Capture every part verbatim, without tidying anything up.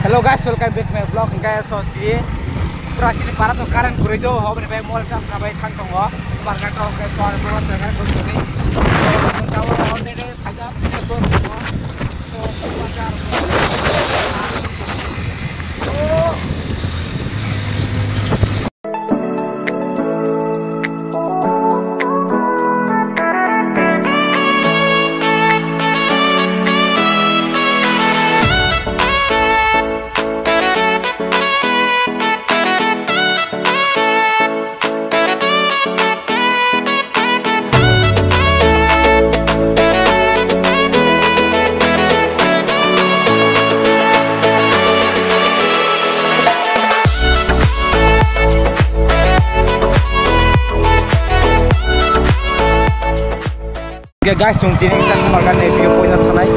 Hello guys, welcome back to my vlog. Guys, so today pura sini para to current gurui do, ho bini bai mobile charge na bai thang tongo. Bar ka to guys, so ano mobile charge gurui do. So tower already phaijak, sini to. So mobile charge. Oke guys, chwng tini kisa Kumarghat ni view point o thangnai.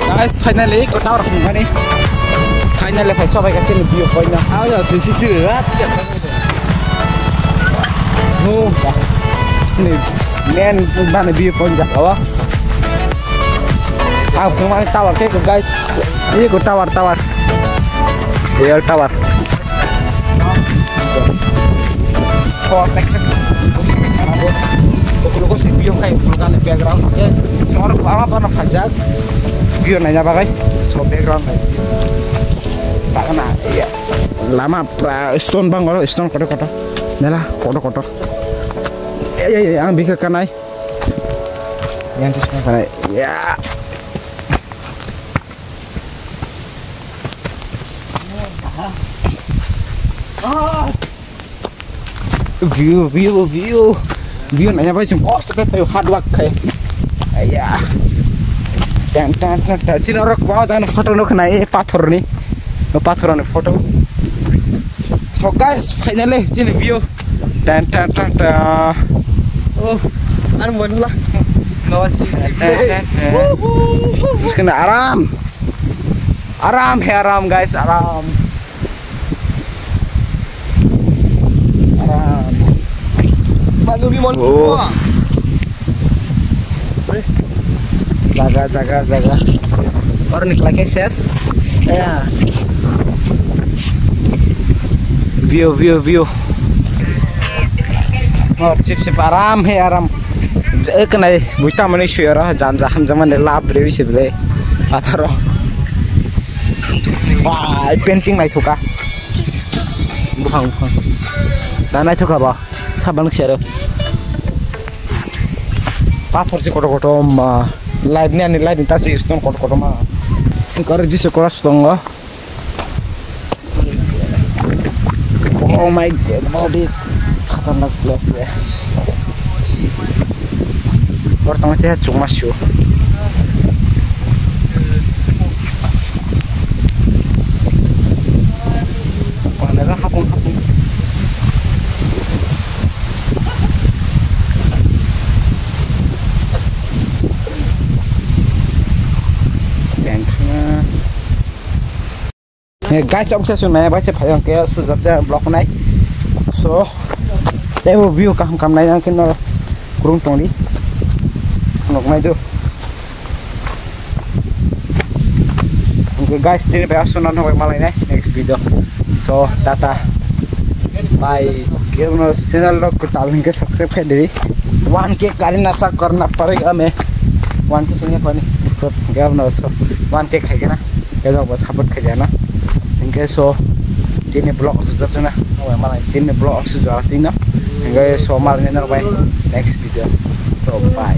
Guys, finally, ko tower khumani. Finally, phai sobai ka sini view point na. Aw, ya, three sixty ra. Oh, sini main bana view point ja kawa. Aw, khumani tower ke ko, guys. Ini ko tower, tower. Real tower. Ko teksek. Ko ko se view kai ko kan background ke. Sor ko ama pana phajak. View naina bagai. So background nai. Bagana iya. Lama pra stone bangor stone kotor kotor. Nela kotor kotor. Iya iya iya ang bika kanai. Yang tis kanai. Ya. View, view, view. View nanya bai sing kosto kai pai hard work kai. Aya. Tang tang tang tang. Chini orok bang jang photo nuk nai pathor ni. No pathor ni photo. So guys, finally chini view. Tan tan tan tan. Oh, ano manla. No, si, si. Tan, tan, tan. Woohoo. Kena aram. Aram hai aram, guys, aram. Aram. Manuri mon. Oh. Jaga, jaga, jaga. Oroni khlai khe ses. Ya. View, view, view. Oh, chip, chip, aram hai, aram. Je, kenai, buita mani sui aro, jam jaham jam mani lab rewi se bele. Ataro. Wah, painting naithoka. Buphang, buphang. Na naithoka ba? Sabang siaro. Pathor si kotor kotor ma. Light ni ani light ni ta si stone kotor kotor ma. Kor jisi koras tongo. Oh my God, body khatarnak place ya. Bor tong che chuma shu. Wala ga hapung hapung. Pantry na. Hey guys, obsa sung nai, bai se phai ang ke sujak ja block nai. So, tebo view kaham kam nai ang ke no kurung tong di. Nok nai do. Okay guys, tini bai asuna no bai malai nai next video. So, tata. Bye. Kebono channel lo kwtal hingke subscribe khai di. One K kari na sa karna parega me. One K singya pani. Kebono so one K khai kena. Kebono support khai jana. Hingke so tini vlog sujak jana. Malai tini vlog sujak tino. Hingke so malai nai bai next video. So bye.